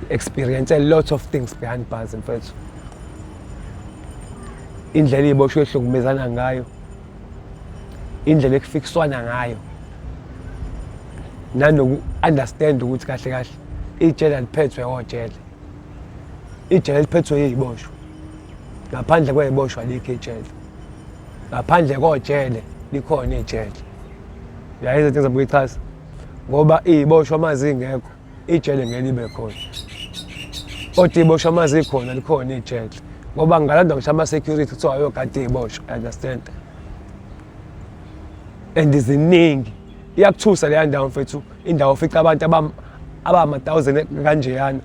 Experience a lot of things behind bars, mfethu. Indlela iy'boshwe ehlukumezana ngayo, indlela ekufikiswana ngayo, nanoku-understand ukuthi kahle kahle ijele aliphethwe ojele, ijele liphethwe yiy'boshwa. Ngaphandle kwey'boshwa alikho ijele, ngaphandle kojele likhona ijele. Uyayizwa into engizama ukuyichaza? Ngoba iy'boshwa uma zingekho, ijele ngeke libe khona, kodwa iy'boshwa uma zikhona, likhona ijele, ngoba ngingalandwa ngisho ama-security kuthiwa ayogada iy'boshwa, understand? And ziningi, iyakuthusa leya ndawo, mfethu, indawo ofica abantu abama-thousand kanjeyana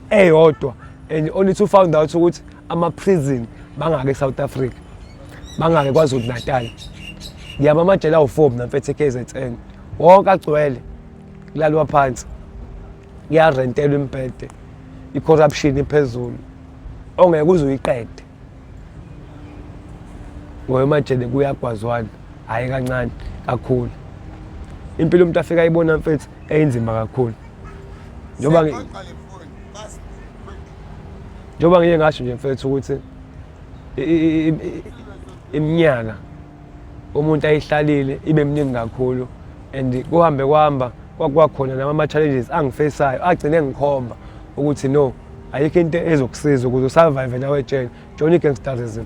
eyodwa, and only to found out ukuthi ama-prison bangake e-South Africa, bangake KwaZulu Natal. Ngiyama amajele awu-4 mina, mfethu, e-KZN, wonke agcwele, kulalwa phansi, kuyarentelwa imibhede, i-corruption iphezulu ongeke uze uyiqede. Ngoba emajele kuyagwazwana, hhayi kancane, kakhulu. Impilo umuntu afika ayibona, mfethu, eyinzima kakhulu, Siyaqoqa le phone, fast, quick. Njengoba ngiye ngasho nje, mfethu, ukuthi iminyaka umuntu ayihlalile ibe miningi kakhulu, and kuhambe kuhamba kwakubakhona nama ama-challenges angi-face-ayo agcine ngikhomba ukuthi no, ayikho into ezokusiza ukuze u-survive nawe ejele, join i-gangsterism.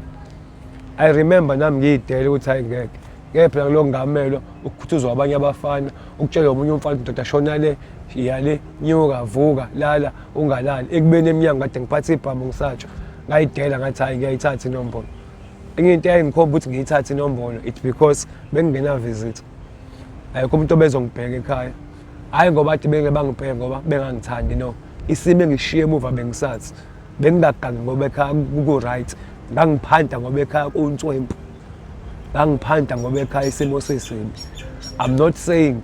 I remember nami ngiyidele ukuthi hayi, ngeke, ngeke phela ngilokhu ngamelwa ukukhuthuzwa abanye abafana, ukutshelwa omunye umfana, "Ndoda, shona le, iya le, nyuka, vuka, lala, ungalali," ekubeni emnyango kade ngiphathe ibhamu ngisatsho. Ngayidela, ngathi hayi, ngiyayithatha inombolo. Enye into eyayingikhomba ukuthi ngiyithathe inombolo, it's because bengingena-visit, ayikho umuntu obezongibheka ekhaya. Hhayi ngoba ade benge bangibheke ngoba bengangithandi, no, isimo engishiye emuva bengisazi. Bengingagangi ngoba ekhaya ku-right, ngangiphanda ngoba ekhaya kunswempu, ngangiphanda ngoba ekhaya isimo sisibi. I'm not saying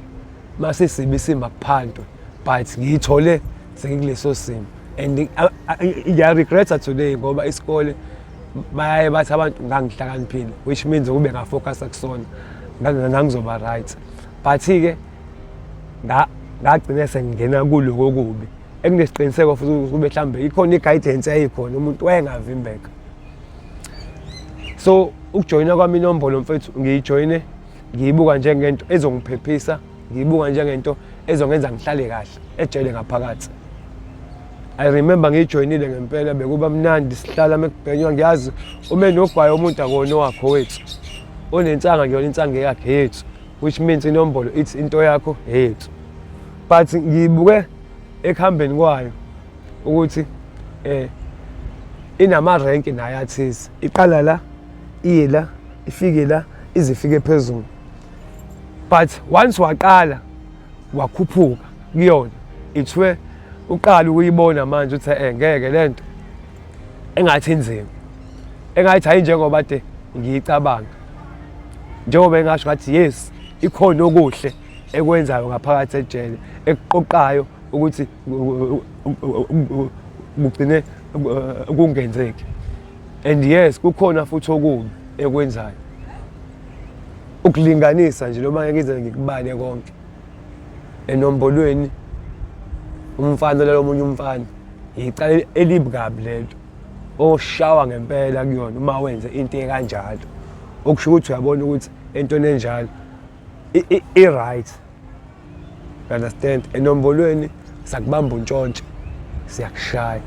masisibi isimo akuphandwe, but ngiyithole sengikuleso simo and ngiya-regreta today, ngoba isikole bayaye bathi abantu ngangihlakaniphile, which means ukube nga-focus-a kusona ngangizoba right, but-ke ngagcine sengingena kuloko kubi ekunesiqiniseko futhi ukuthi kube mhlambe ikhona i-guidance eyayikhona, umuntu wayengavimbeka. So ukujoyina kwami inombolo, mfethu, ngiyijoyine ngiyibuka njengento ezongiphephisa, ngiyibuka njengento ezongenza ngihlale kahle ejele ngaphakathi. I remember ngiyijoyinile ngempela, bekuba mnandi, sihlala mekubhenywa. Ngiyazi uma enogwayo umuntu akona owakho wethu, onensanga kuyona insanga eyakhe yethu, which means inombolo ithi into yakho yethu. But ngiyibuke ekuhambeni kwayo ukuthi inama-rank nayo athize, iqala la, iye la, ifike la, ize ifike phezulu. But once waqala wakhuphuka kuyona, ithiwe uqala ukuyibona manje ukuthi ngeke, lento engathi inzima, engathi hayi njengoba de ngiyicabanga. Njengoba engasho ngathi yes, ikhona okuhle ekwenzayo ngaphakathi ejele, ekuqoqayo ukuthi kugcine kungenzeki, and yes, kukhona futhi okubi ekwenzayo. Ukulinganisa nje, noma ngeke ngize ngikubale konke, enombolweni umfana lalo omunye umfana, icala elibi kabi lento oshawa ngempela kuyona uma wenze into ekanjalo, okusho ukuthi uyabona ukuthi entweni enjalo i-right, you understand? Enombolweni sakubamba untshontshe, siyakushaya,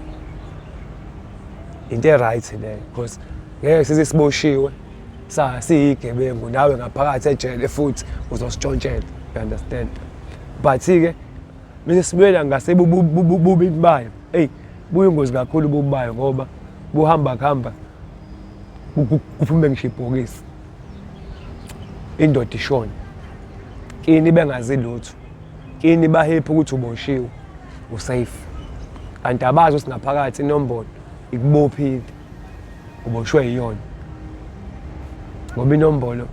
into e-right leyo, because ngeke size siboshiwe sa siyigebengu nawe ngaphakathi ejele futhi uzositshontshela, you understand? But-ke bese sibuyela ngasebubini bayo, eyi, buyingozi kakhulu ububi bayo, ngoba buhamba kuhamba kuphume ngisho ibhokisi, indoda ishone kini bengazi lutho, kini ba-happy ukuthi uboshiwe, u-safe, kanti abazi ukuthi ngaphakathi inombolo ikubophile, uboshwe yiyona. Ngoba inombolo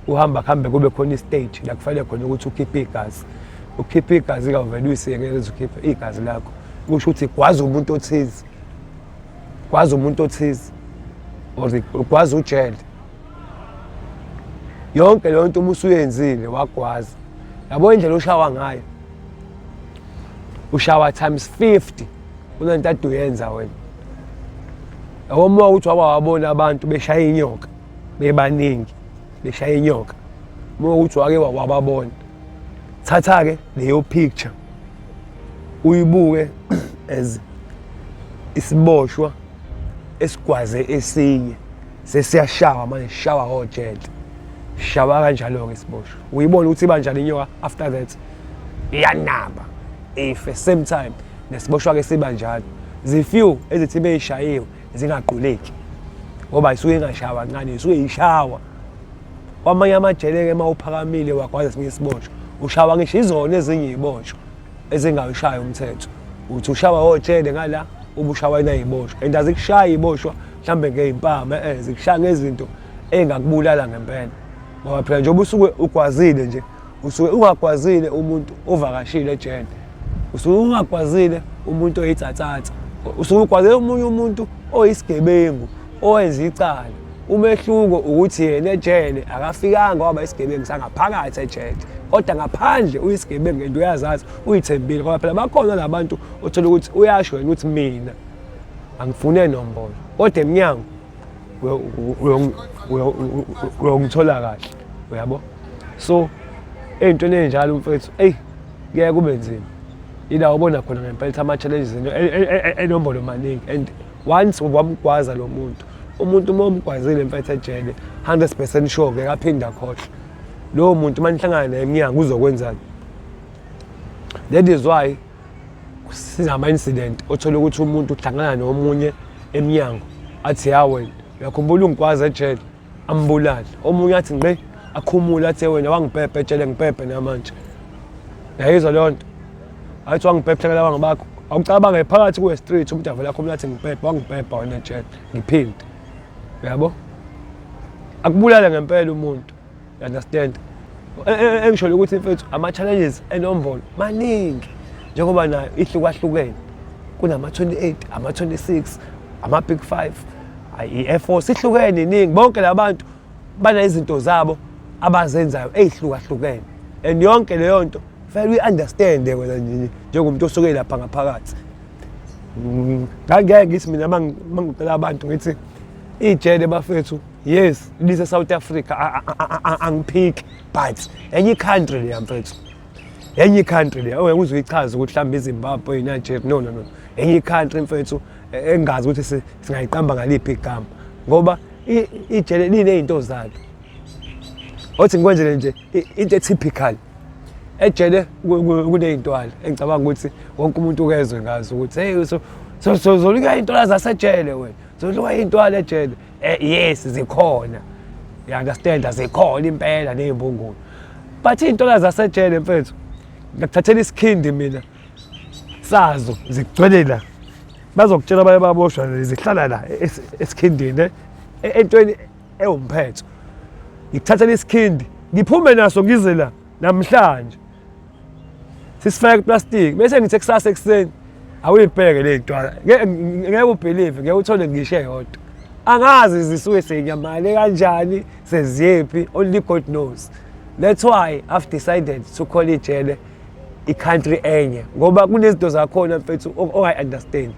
uhamba kuhambe kube khona i-stage la kufanele khona ukuthi ukhiphe igazi. Ukhiphe igazi, kawuvele uyisiyekele ukhiphe igazi lakho, kusho ukuthi gwaza umuntu othize, gwaza umuntu othize, or gwaza ujele. Yonke leyo nto uma usuyenzile, wagwaza, yabo indlela oshawa ngayo, ushawa times 50. Unento ade uyenza wena. Yabo uma ukuthi wabawabona abantu beshaya inyoka bebaningi beshaya inyoka. Uma ukuthi wake wababona. Thatha-ke leyo picture uyibuke as isiboshwa esigwaze esinye sesiyashawa manje sishawa ojele shawa kanjalo-ke isiboshwa uyibona ukuthi iba njani inyoka after that iyanaba ife same time nesiboshwa-ke siba njalo zifew ezithi beyishayiwe zingaquleki ngoba isuke ingashawa kancane isuke ishawa kwamanye amajele-ke uma uphakamile wagwaza esinye isiboshwa ushawa ngisho izona ezinye iy'boshwa ezingawushayi umthetho uthi ushawa ojele ngala ubushawa nayiboshwa and azikushayi iboshwa mhlambe ngey'mpama eh zikushaya ngezinto ey'ngakubulala ngempela ngoba phela njengoba usuke ugwazile nje usuke ungagwazile umuntu ovakashile ejele usuke ungagwazile umuntu oyitsatsatsa usuke ugwazile omunye umuntu oyisigebengu owenza icala Umehluko ukuthi yena ejele akafikanga waba isigebengu sangaphakathi ejele kodwa ngaphandle uyisigebengu and uyazazi uyithembile ngoba phela bakhona labantu othola ukuthi uyasho yena ukuthi mina angifune nombolo kodwa emnyango uyongithola kahle uyabo so ey'ntweni ey'njalo mfethu eyi kuyaye kube nzima ila ubona khona ngempela ukuthi ama-challenges enombolo maningi and once wamgwaza lo muntu umuntu uma umgwazile mfethu ejele 100% sure ngeke aphinde akhohlwe lowo muntu uma nihlangana naye emnyango uzokwenzani that is why sinama-incident othola ukuthi umuntu uhlangana nomunye emnyango athi ya wena uyakhumbula ungigwaza ejele ambulale omunye athi ngqi akhumule athi wena wangibhebha ejele ngibhebhe namanje yayizwa leyo nto athi wangibhebha hlangana wangibakho awucabange phakathi kuwe street umuntu avela akhumule athi ngibhebha wangibhebha wena ejele ngiphinde uyabo akubulale ngempela umuntu you understand e, e, e, engisho ukuthi mfethu ama-challenges enombolo maningi njengoba nayo ihlukahlukene kunama-28 ama-26 ama-big five i-air force ihlukene iningi bonke la bantu banezinto zabo abazenzayo ey'hlukahlukene and yonke leyo nto fanele uyi-understande wena njengomuntu osuke lapha ngaphakathi ngangeke ngithi mina uma ngicela abantu ngithi ijele bafethu yes lise South Africa angiphiki but enye i-country leya mfethu enye i-country leya ongeke uze uyichaze ukuthi mhlawumbe iZimbabwe iNigeria no no no enye i-country mfethu e, engazi ukuthi singayiqamba ngaliphi igama ngoba ijele liney'nto zalo othi ngikwenzele nje into e-typical ejele kuney'ntwala engicabanga ukuthi wonke umuntu ukezwe ngazo ukuthi hey so zoluka iy'ntwala zasejele wena zoluka iy'ntwala ejele yes zikhona you understand zikhona impela ney'mbungulu but iy'ntwala zasejele mfethu ngakuthathela isikhindi mina sazo zigcwele la bazokutshela abaye baboshwa zihlala la esikhindini eh, entweni ewumphetho ngikuthathela isikhindi ngiphume naso ngize la namhlanje sisifake kuplastic bese ngithi kusasa ekuseni awuyibheke le ntwala ngeke ubelieve ngeke uthole ngisho eyodwa angazi zisuke senyamale kanjani seziyephi only God knows that's why I've decided to call ijele i-country enye ngoba kunezinto zakhona mfethu ongayi-understand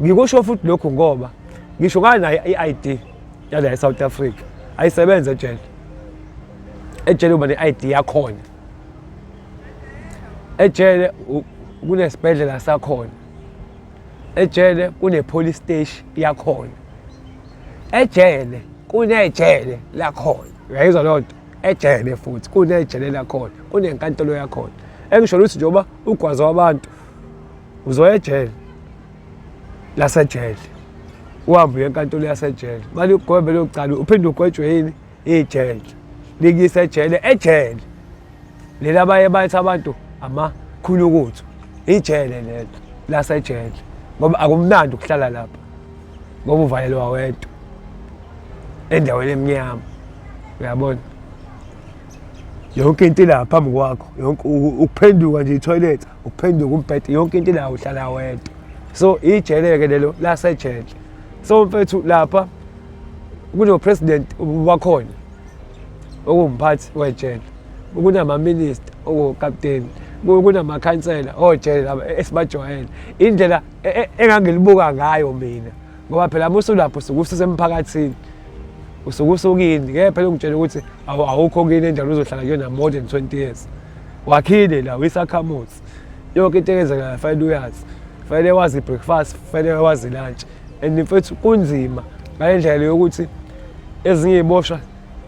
ngikusho futhi lokhu ngoba ngisho nganayo i-ID yala e-South Africa ayisebenze ejele ejele uba ne-ID yakhona ejele kunesibhedlela sakhona ejele kune-police station yakhona ejele kunejele lakhona uyayizwa loo nto ejele futhi kunejele lakhona kunenkantolo yakhona engisho ukuthi njengoba ugwaza wabantu uzoya ejele lasejele uhambe uye enkantolo yasejele baligwebe locala uphinde ugwetshwe yini ijele likuyise ejele ejele leli abaye bathi abantu amakhulukuthu ijele lelo lasejele ngoba akumnandi ukuhlala lapha ngoba uvalelwa wedwa endaweni emnyama uyabona yonke into ila phambi kwakho yonke ukuphenduka nje i-toilet ukuphenduka umbhede yonke into ila uhlala wedwa so ijele-ke lelo lasejele so mfethu lapha kuno-president wakhona okuwumphathi wejele kunamaminista okukapteni Kunamakhansela ojele laba esibajwayele, indlela engangilibuka ngayo mina, ngoba phela uma usulapho usuke ususemphakathini, usuke usukini. Ngeke phela ungitshele ukuthi awukho kini endaweni uzohlala kuyona more than 20 years. Wakhile la, uyisakhamuzi, yonke into eyenzekayo fanele uyazi, fanele wazi i-breakfast, fanele wazi i-lunch. And mfethu, kunzima ngale ndlela yokuthi ezinye iy'boshwa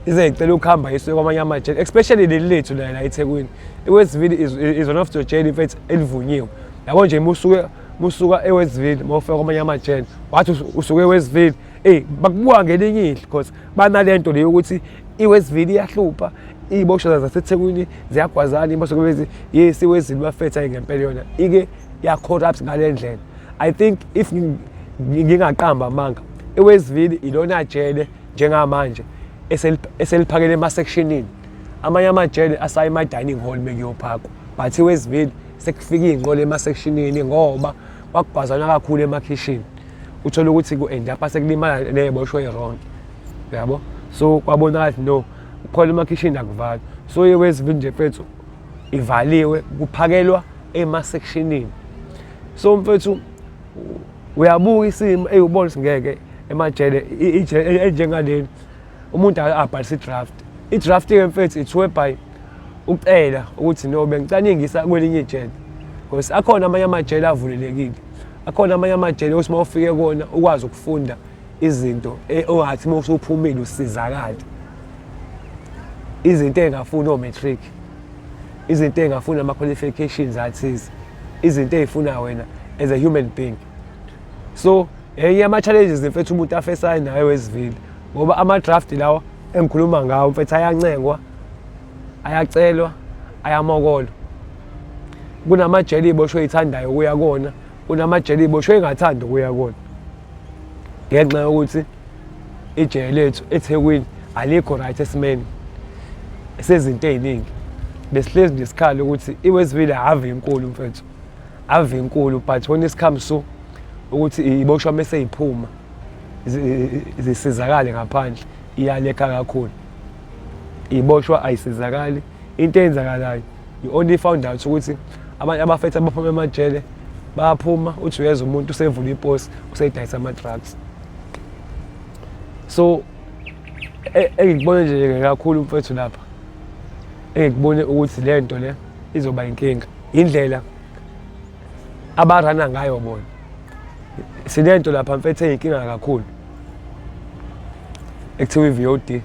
ize yicela ukuhamba isuke kwamanye amajele, especially leli lethu la eThekwini. IWestville is one of the jail, mfethu, elivunyiwe, yabo nje. Musuke musuka eWestville mawufika kwamanye amajele, wathi usuke eWestville, eyi, bakubuka ngelinye ihlo, because banalento leyo ukuthi iWestville iyahlupha, iy'boshwa zaseThekwini ziyagwazana, iy'boshwa bezi. Yes, iWestville, bafethu, ayi, ngempela yona ike ya-corrupt ngale ndlela. I think, if ngingaqamba amanga, iWestville ilona jele njengamanje eseliphakele ema-sectionini. Amanye amajele asaye ema-dining hall bekuyophakwa, but iWestville sekufika iy'nqola ema-sectionini, ngoba kwakugwazana kakhulu emakhishini, uthole ukuthi ku-end up sekulimala ney'boshwa ey'wrong, yabo. So kwabonakala ukuthi no, khona emakhishini akuvalwa. So iWestville nje, mfethu, ivaliwe, kuphakelwa ema-sectionini. So mfethu, uyabuka isimo, eyubona ukuthi ngeke emajele ijele enjengaleli umuntu abhalise i-draft. I-draft-ke, mfethu, it's whereby ucela ukuthi no, bengicela kwelinye ijele, because akhona amanye amajele avulelekile, akhona amanye amajele ukuthi uma ufike kona ukwazi ukufunda izinto ongathi uma usuphumile usizakale, izinto ey'ngafuni o-matric, izinto ey'ngafuni ama-qualifications athize, izinto ey'funa wena as a human being. So enye yama-challenges, mfethu, umuntu afesayo nayo eWestville, ngoba ama-draft lawa engikhuluma ngawo, mfethu, ayancengwa, ayacelwa, ayamokolwa. Kunamajele iy'boshwe ey'thandayo ukuya kona, kunamajele iy'boshwe ey'ngathandi ukuya kona, ngenxa yokuthi ijele lethu eThekwini alikho right esimeni sezinto ey'ningi. Besihlezi nje sikhala ukuthi iWestville ave inkulu, mfethu, ave inkulu, but when it comes to ukuthi iboshwa mese iphuma zisizakale ngaphandle, iyalekha kakhulu. Iboshwa ayisizakali. Into eyenzakalayo, you only found out ukuthi abanye abafethu abaphuma emajele bayaphuma, uthi uyeza umuntu usevula iposi, useyidayisa ama-drugs. So engikubone nje kakhulu, mfethu, lapha engikubone ukuthi le nto le izoba inkinga, indlela abarana ngayo bona. Sinento lapha, mfethu, eyinkinga kakhulu ekuthiwa i-VOD.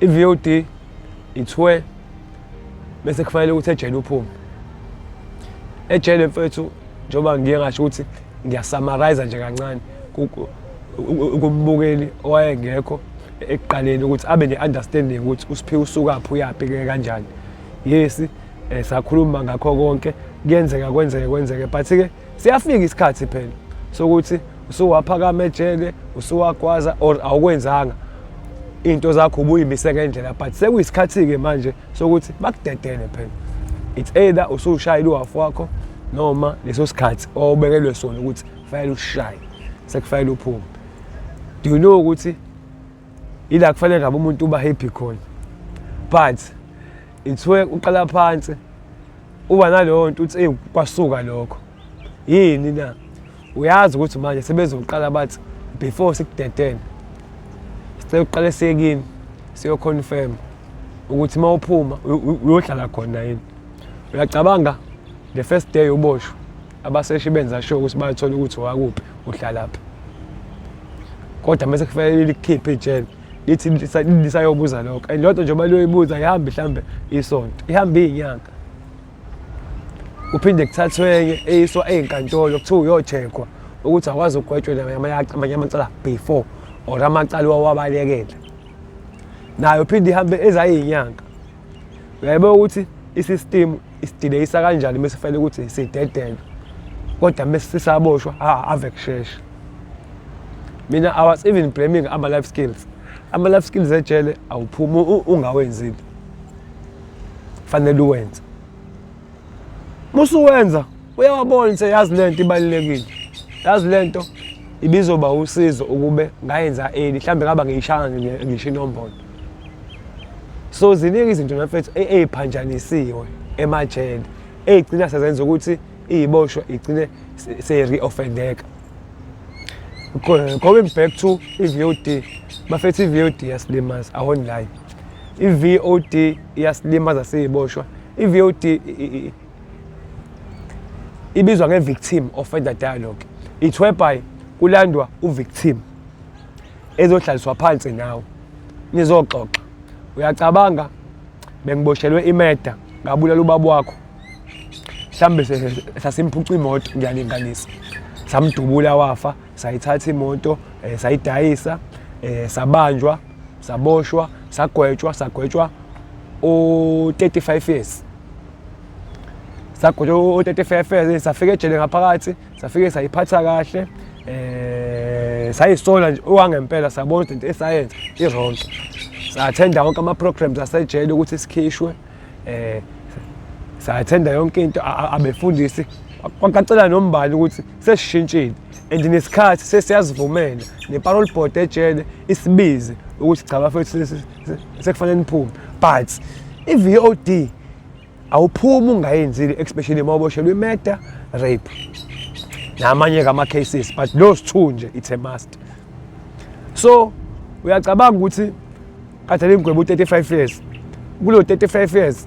I-VOD ithiwe bese kufanele ukuthi ejele uphume ejele, mfethu. Njengoba ngiye ngasho ukuthi ngiyasummarize nje kancane kumbukeli owayengekho ekuqaleni ukuthi abe ne-understanding ukuthi uSiphiwe usukaphi, uyaphi, ke kanjani. Yes, sakhuluma ngakho konke, kuyenzeka kwenzeke kwenzeke, but ke siyafika isikhathi phela sokuthi usuwaphakama ejele, usuwagwaza or awukwenzanga into zakho, ubuyimise ngendlela, but sekuyisikhathi-ke manje sokuthi bakudedele phela. It's either usushayile uhafu wakho, noma leso sikhathi owubekelwe sona ukuthi fanele usishaye sekufanele uphume. Do you know ukuthi ila kufanele ngabe umuntu uba happy khona? But it's where uqala phansi, uba naleyo nto uthi, "Eyi, kwasuka lokho yini na?" Uyazi ukuthi manje sebezoqala bathi, "Before sikudedele, sicela uqale siye kini, siyoconfirm ukuthi uma uphuma uyohlala khona yini." Uyacabanga, the first day uboshwa, abaseshi benza sure ukuthi bayathola ukuthi wakuphi, uhlalaphi, kodwa mase kufanele likhiphe ijele, lithi lisayobuza lokho. And lodwa njengoba liyoyibuza, ihambe mhlambe isonto, ihambe iy'nyanga, kuphinde kuthathwe enye eyiswa ey'nkantolo, kuthiwa uyo-check-wa ukuthi akwazi ukugwetshwa amanye amacala before or amacala wawabalekela, nayo phinde ihambe ezayinyanga. Uyayibuka ukuthi i-system isideleyisa kanjani mase kufanele ukuthi sidedelwe, kodwa mase sisaboshwa ave kushesha. Mina, I was even blaming ama-life skills. Ama-life skills ejele awuphumi ungawenzile, fanele uwenze. Musuwenza, uyawabona ukuthi yazi lento ibalulekile, yazi lento ibizoba usizo ukube ngayenza early, mhlambe ngaba ngiyishaya ngisho inombolo. So ziningi izinto mfethu ey'phanjanisiwe emajele ey'gcina sezenza ukuthi iy'boshwa igcine seyi-re-offendeka. Going back to i-VOD, bafethu, i-VOD iyasilimaza, I won't lie. I-VOD iyasilimaza siyiboshwa. I-VOD ibizwa nge-victim offender dialogue. It's whereby kulandwa u-victim ezohlaliswa phansi nawe, nizoxoxa. Uyacabanga, bengiboshelwe i-murder, ngabulala ubaba wakho, mhlawumbe sasimphuca imoto, ngiyalinganisa, samdubula wafa, sayithatha imoto, sayidayisa, sabanjwa, saboshwa, sagwetshwa o-35 years, sagwetshwa o-35 years. Safika ejele ngaphakathi, safike sayiphatha kahle, sayisola nje owangempela, sabona ukuthi into esayenza i-wrong, sa-attenda wonke ama-programs asejele ukuthi sikhishwe, sa-attenda yonke into, abefundisi kwacacela nombani ukuthi sesishintshile and nesikhathi sesiyazivumela, ne-parole board ejele isibize ukuthi cha bafethu, sekufanele niphume. But i-VOD awuphumi ungayenzile, especially uma uboshelwe i-murder, rape namanye-ke ama-cases, but those two nje, it's a must. So uyacabanga ukuthi kade lingigwebe u-35 years, kulo 35 years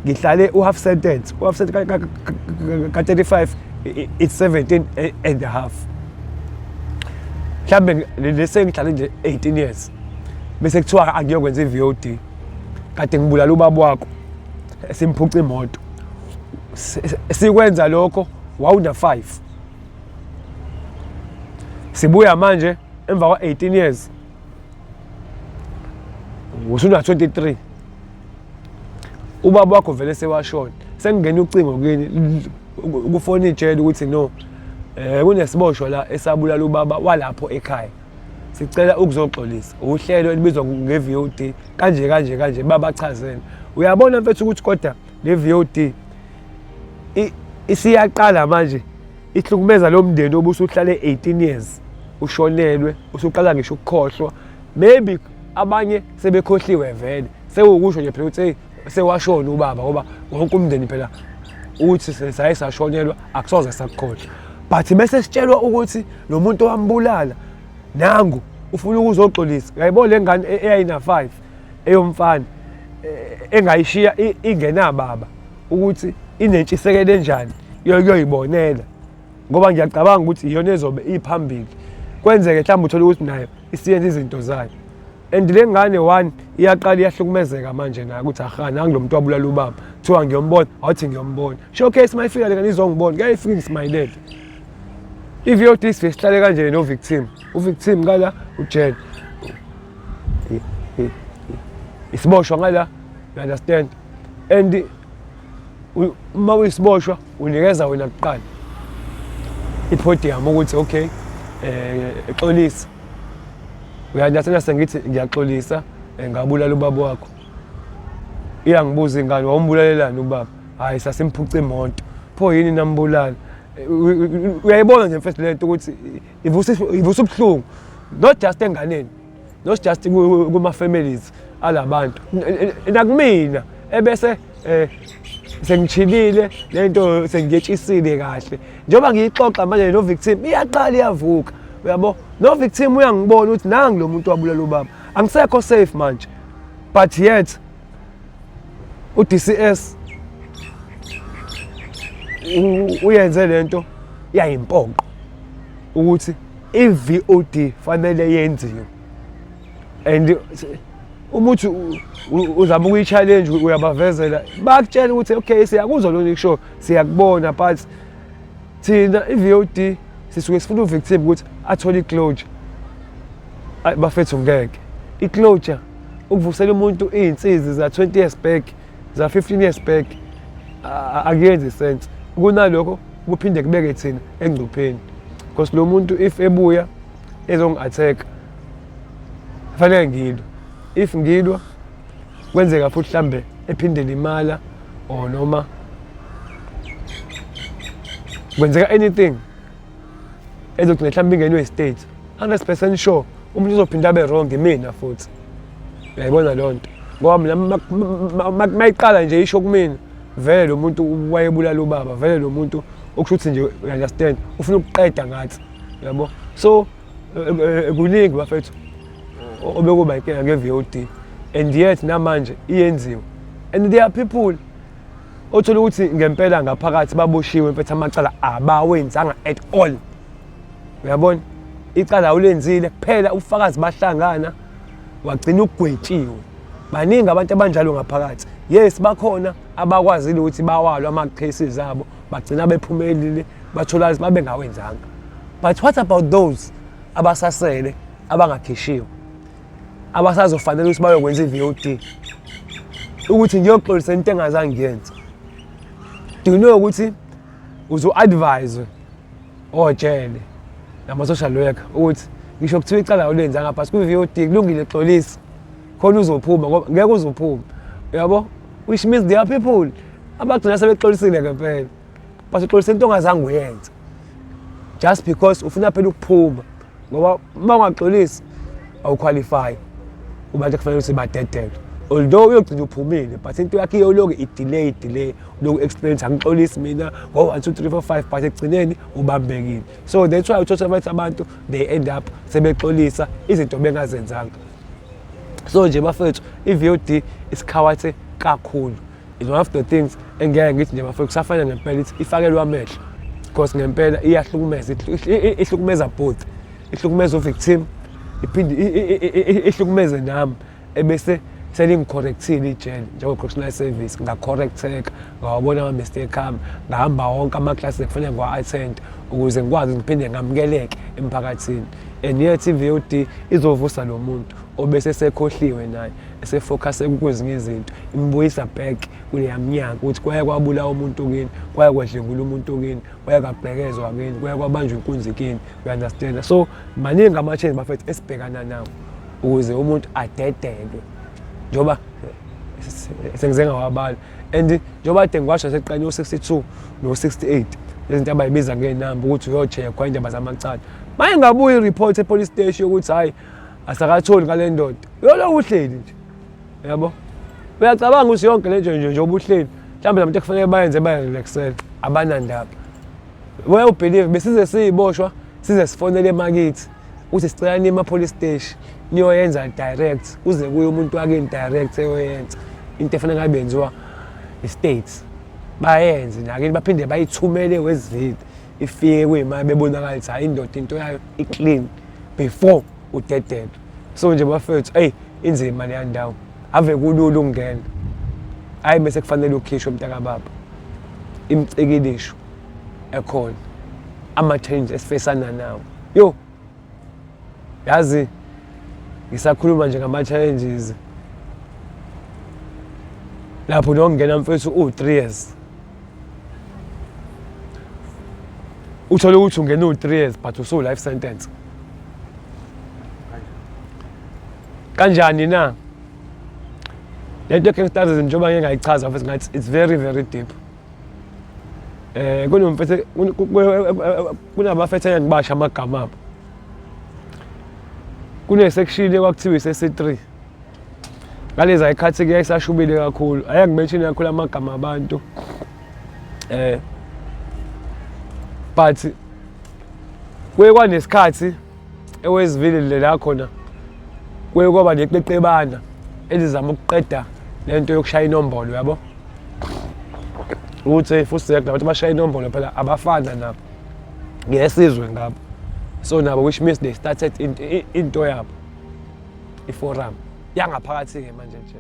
ngihlale u-half sentence, u-half sentence ka-35, it's 17 and a half. Mhlawumbe lese ngihlale nje 18 years, bese kuthiwa angiyokwenza i-VOD. Kade ngibulala ubaba wakho, simphuca imoto, sikwenza lokho wawuna 5, sibuya manje emva kwa-18 years usuna 23, ubaba wakho vele sewashona. Sengingena ucingo kini kufona ijele ukuthi no, kunesiboshwa la esabulala ubaba walapho ekhaya, sicela ukuzoxolisa, uhlelo elibizwa nge-VOD kanje kanje kanje. Babachazele. Uyabona mfethu ukuthi kodwa le VOD isiyaqala manje ihlukumeza lo mndeni obusuhlale 18 years ushonelwe, usuqala ngisho ukukhohlwa. Maybe abanye sebekhohliwe vele, sewukusho nje phela ukuthi hey, sewashona ubaba, ngoba wonke umndeni phela uthi saye sashonelwa, akusoze sakukhohlwa. But bese sitshelwa ukuthi lo muntu owambulala nangu ufuna ukuzoxolisa. Uyayibona le ngane eyayina-5 eyomfana, engayishiya ingenababa, ukuthi inentshisekelo enjani yoyibonela, ngoba ngiyacabanga ukuthi iyona ezobe iphambili. Kwenzeke mhlawumbe uthole ukuthi nayo isiyenza izinto zayo, and le ngane one iyaqala iyahlukumezeka manje nayo ukuthi aha, nangu lo muntu wabulala ubaba, kuthiwa ngiyombona, awuthi ngiyombona. Showcase uma ifika le ngane izongibona, kuyaye ifike ngismayilele. I-VOD sifike sihlale kanje no-victim, u-victim ngala, ujele, isiboshwa ngala, you understand? And uma uyisiboshwa unikeza wena kuqala i-podium ukuthi okay, xolisa. Uya-understand? Sengithi ngiyaxolisa, ngabulala ubaba wakho. Iyangibuza ingane, wawumbulalelani ubaba? Hayi, sasimphuca imoto. Pho yini nambulala? Uyayibona nje mfethu lento ukuthi ivusa ubuhlungu, not just enganeni, not just kuma-families alabantu, nakumina ebese sengishilile lento, sengiyetshisile kahle njengoba ngiyixoxa manje no victim iyaqala iyavuka, uyabo? No victim uyangibona ukuthi nangu lo muntu wabulala ubaba, angisekho safe manje. But yet u-DCS uyenze lento yayimpoqo ukuthi i-VOD fanele yenziwe, and uma uthi uzama ukuyi-challenge, uyabavezela, bakutshela ukuthi okay, siyakuzwa lona kusho, siyakubona, but thina i-VOD sisuke sifuna u-victim ukuthi athole i-closure. Ayi bafethu, ngeke i-closure ukuvusela umuntu iy'nsizi za-20 years back, za-15 years back, akuyenzi sense. Kunalokho kuphinde kubeke thina engcupheni, because lo muntu if ebuya ezongi-attack, fanele ngilwe. If ngilwa, kwenzeka futhi mhlambe ephinde limala or noma kwenzeka anything ezogcina mhlawumbe ingenwe i-state, 100% sure umuntu uzophinda abe wrong imina futhi. Uyayibona leyo nto? Ngoba mina mayiqala nje isho kumina vele lo muntu wayebulala ubaba, vele lo muntu okusho ukuthi nje you understand ufuna ukuqeda ngathi yabo. So kuningi bafethu obekuba inkinga nge-VOD and yet namanje iyenziwa and there are people othola ukuthi ngempela ngaphakathi baboshiwe mfethu amacala abawenzanga at all. Uyabona, icala awulenzile kuphela ubufakazi bahlangana wagcina ugwetshiwe. Baningi abantu abanjalo ngaphakathi. Yes, bakhona abakwazile ukuthi bawalwe ama-cases abo bagcina bephumelile bathola ukuthi babengawenzanga. But what about those abasasele abangakhishiwe abasazofanele ukuthi bayokwenza i-VOD ukuthi ngiyoxolisa into engazange ngiyenze? Do you know ukuthi uzo-advise ojele nama-social worker ukuthi ngisho kuthiwa icala awulenzanga but kwi-VOD kulungile xolisa khona uzophuma ngoba ngeke uzophuma, uyabo? Which means there are people abagcina sebexolisile ngempela but uxolisa into ongazange uyenze just because ufuna phela ukuphuma, ngoba uma ungaxolisi awuqualify kubantu ekufanele ukuthi badedelwe. Although uyogcina uphumile, but into yakho iyoloku i-delay delay, uloku explain ukuthi angixolisi mina ngo-1 2 3 4 5, but ekugcineni ubambekile. So that's why uthola bathi abantu they end up sebexolisa izinto bengazenzanga. So nje bafethu, i-VOD isikhawathe kakhulu is one of the things engeke ngithi nje bafethu kusafanele ngempela ithi ifakelwe amehlo, because ngempela iyahlukumeza, ihlukumeza both, ihlukumeza u-victim iphinde ihlukumeze nami ebese selingicorrectile ijele njengo-correctional service. Ngacorrecteka, ngawabona ama-mistake ami, ngahamba wonke amaklasi ekufanele ngiwa-attend ukuze ngikwazi ngiphinde ngamukeleke emphakathini, and yet i-VOD izovusa lo muntu obese sekhohliwe naye esefocus kwezinye izinto, imbuyisa back kuleya minyaka ukuthi kwaye kwabulawa umuntu kini, kwaye kwadlwengula umuntu kini, kwaye kwabhekezwa kini, kwaye kwabanjwa inkunzi kini, you understand? So maningi ama-change bafethu esibhekana nawo ukuze umuntu adedelwe, njengoba sengize ngawabala and njengoba kade ngiwasho seqane u-62 no-68 lezinto abayibiza ngey'namba ukuthi uyocheckwa indaba zamacala. Maye ngabuya i-report e-police station yokuthi hhayi asakatholi ngale ndoda, uyoloku uhleli nje, yabo. Uyacabanga ukuthi yonke le nto nje njengoba uhleli mhlawumbe labantu ekufanele bayenze bayarelaxela abanandaba. Well believe besize siyiboshwa size sifonele emakithi ukuthi sicela niye ema-police station niyoyenza direct, kuze kuye umuntu wakini direct eyoyenza into efanele ngabe yenziwa i-state, bayenze nakini baphinde bayithumele wezivile ifike kuyimali bebonakala ukuthi hhayi indoda into yayo i-clean before udedelwe. So nje bafethu, eyi inzima leya ndawo, ave kulula ukungena, hhayi bese kufanele ukhishwe mntakababa. Imicikilisho ekhona, ama-change esifesana nawo, yo yazi ngisakhuluma nje ngama-challenges lapho nokungena mfethu u-3 years, uthole ukuthi ungena u-3 years but usu-life sentence. Kanjani na lento ye-gangsterism? Njengoba ngike ngayichaza mfethu, ngathi it's very very deep. Kunomfethu, kunabafethu engibasha amagama abo kune-section ekwakuthiwa ise-C3 ngaleza ikhathi-ke yayisashubile kakhulu, ayeke ngimenshini kakhulu amagama abantu, but kuye kwanesikhathi ewezivile la khona kuye kwaba neqeqebana elizama ukuqeda lento yokushaya inombolo, yabo, ukuthi futhi labantu abashaya inombolo phela abafana nabo ngesizwe ngabo, so nabo which means they started into yabo, iforum yangaphakathi-ke manje nje.